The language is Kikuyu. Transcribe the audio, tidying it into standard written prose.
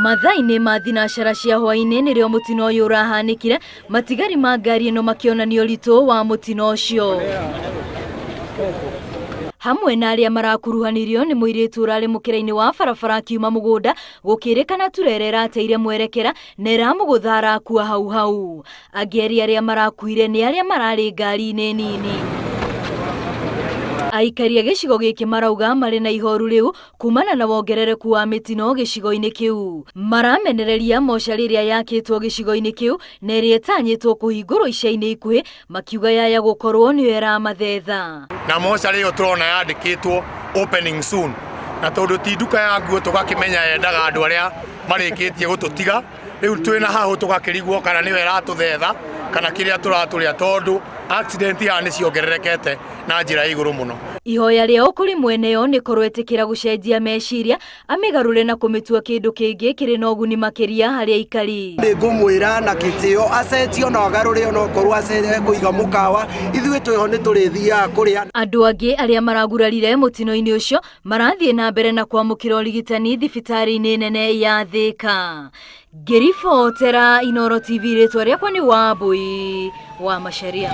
Mathaa-inĩ ma thinacara cia hwaĩ-inĩ nĩrĩo mũtino ũyũ ũrahanĩkire, matigari ma ngari ĩno makĩonania ũritũ wa mũtino ũcio. Hamwe na arĩa marakuruhanirio nĩ mũirĩtu ũrarĩ mũkĩra-inĩ wa barabara akiuma mũgũnda, gũkĩrĩkana turera ĩrateire mwerekera na ĩramũgũtha arakua hau hau. Angĩ erĩ arĩa marakuire nĩ arĩa mararĩ ngari-inĩ nini. Aikari a gĩcigo gĩkĩ marauga marĩ na ihoru rĩu kumana na wongerereku wa mĩtino gĩcigo-inĩ kĩu. Maramenereria mocarĩ ĩrĩa yakĩtwo gĩcigo-inĩ kĩu na ĩrĩa ĩtanyĩtwo kũhingũrwo ica-inĩ ikuhĩ, makiuga yaya gũkorwo nĩyo ĩramathetha. Na mocarĩ ĩyo tũrona yandĩkĩtwo opening soon, na tondũ ti nduka ya nguo tũgakĩmenya yendaga andũ arĩa marĩkĩtie gũtũtiga. Rĩu twĩna hahũ tũgakĩrigwo kana nĩyo ĩratũthetha kana kĩrĩa tũratũrĩa, tondũ accident haha nĩ ciongererekete na njĩra ya igũrũ mũno. Ihoya rĩao kũrĩ mwene yo nĩ korwo etĩkĩra gũcenjia meciria amĩgarũre na kũmĩtua kĩndũ kĩngĩ kĩrĩ na ũguni makĩria harĩ aikari. Nĩ ngũmwĩra na gĩtĩo acenjie ona agarũre ona okorwo kũiga mũkawa, ithuĩ twĩho nĩ tũrĩthiaga kũrĩa. Andũ angĩ arĩa maragurarire mũtino-inĩ ũcio marathiĩ na mbere na kwamũkĩra ũrigitani thibitarĩ-inĩ nene ya Thĩka. Ngĩribotera Inooro TV, rĩtwa rĩakwa nĩ Wambui wa Macharia.